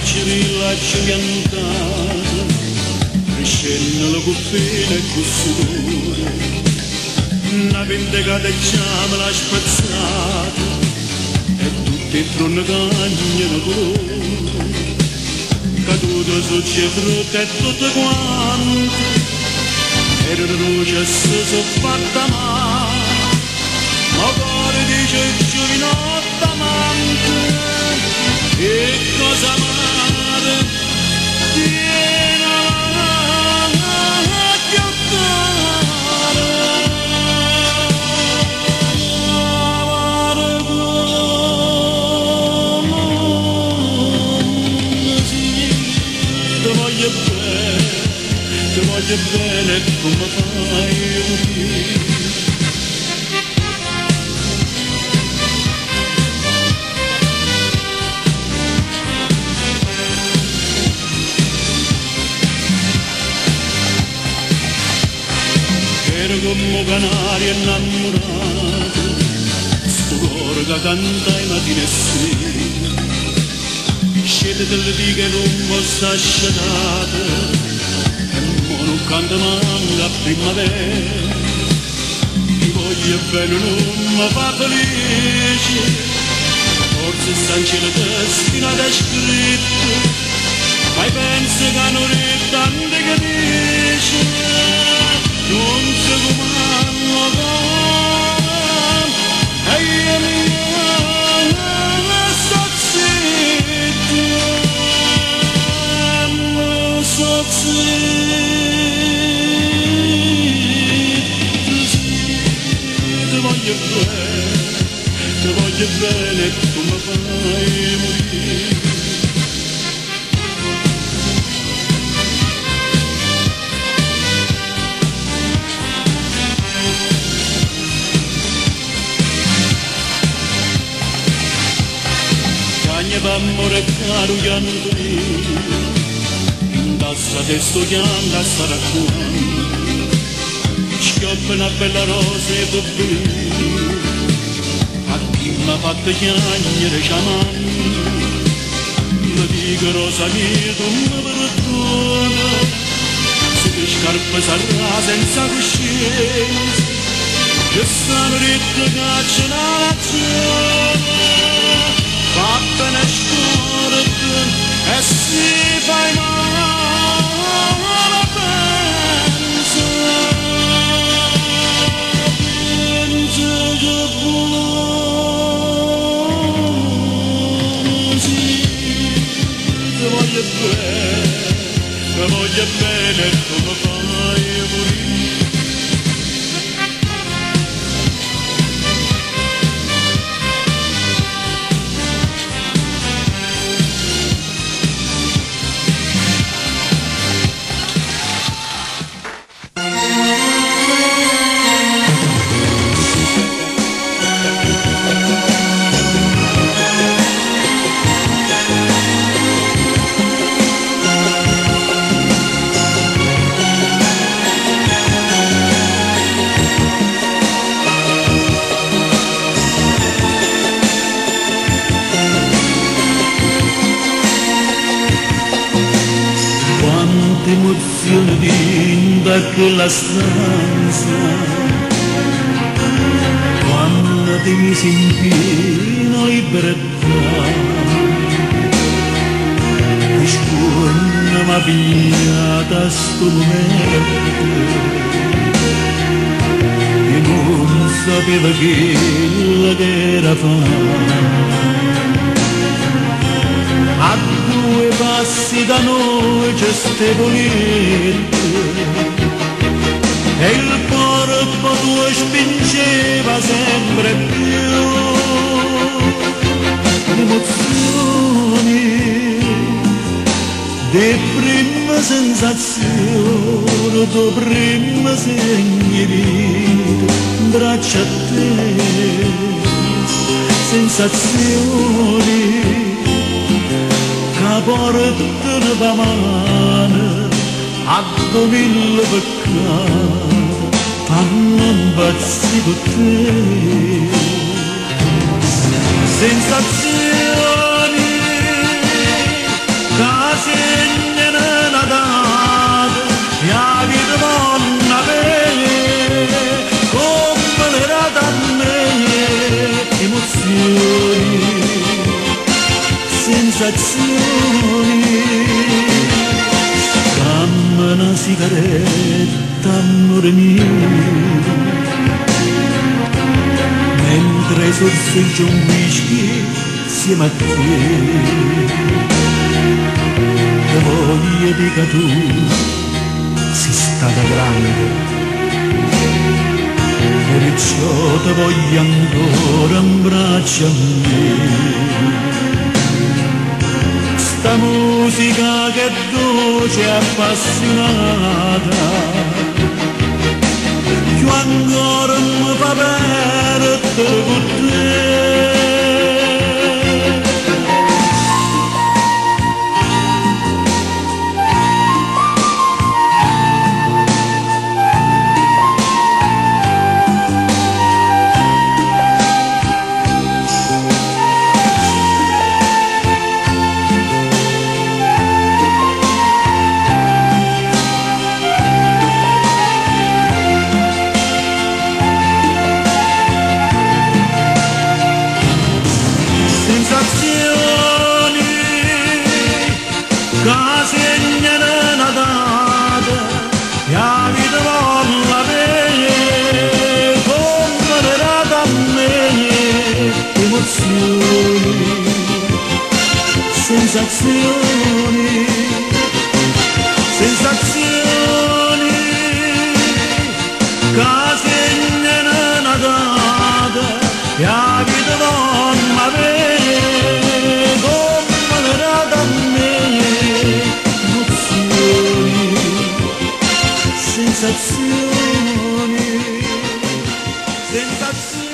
piccerilla ci piantata, crescendo la cuppina e con sudore, una vendicata e già me l'ha spezzata, e tutte e tronne cagnano colore, caduto su c'è frutta e tutto quanto, era luce si sono fatta male, ma cuore dice giovinotto amante, che cosa amare tiene a chiattare, amare come si ti voglio bene, ti voglio bene come fai morire. Ero come canario innamorato, sto cuore che canta i mattini e sera, scende delle dighe non sta scedato, e mo non canta manco a primavera, ti voglio bene non mi fa felice, forse sta in cielo destinata è scritto, ma penso che non è tanto che dice, non so come va, e io mi sto zitto, mi sto zitto, ti voglio bene, ti voglio bene come fai morire. Amore caro chianto mio, indassa testo chianta sarà qua, schioppa una bella rosa e tu a chi m'ha fatto chiagnere chiamando, mi dico rosa mia tu mi perdona, se ti scarpa sarà senza coscienza, che stanno detto che c'è una ragione, fattene scorda e si fai male, pensa, pensa che buono sì, ti voglio bene, ti voglio bene come fai morire. Emozione dinda quella stanza, quando ti misi in piena libertà, mi scorna m'ha pigliata sto momento, e non sapeva quello che era fare. A due passi da noi c'è stevo letto e il corpo tuo spingeva sempre più. Emozioni, de prima sensazione, do prima segni vita, braccia a te, sensazioni che portano pa mano a mille peccati, fanno impazzire con te. Sensazioni Sensazioni. Dammi una sigaretta, amore mio, mentre sorseggio un whisky insieme a te. Te voglio dire che tu sei stata grande, perciò te voglio ancora in braccio a me. Sta musica che è dolce e appassionata, più ancora mi fa perdere con te. Sensazioni che segnano una data e la vita vola bene come era da me. Emozioni, sensazioni, sensazioni che segnano una data e la vita vola bene come era da me. Emozioni, sensazioni, sensazioni.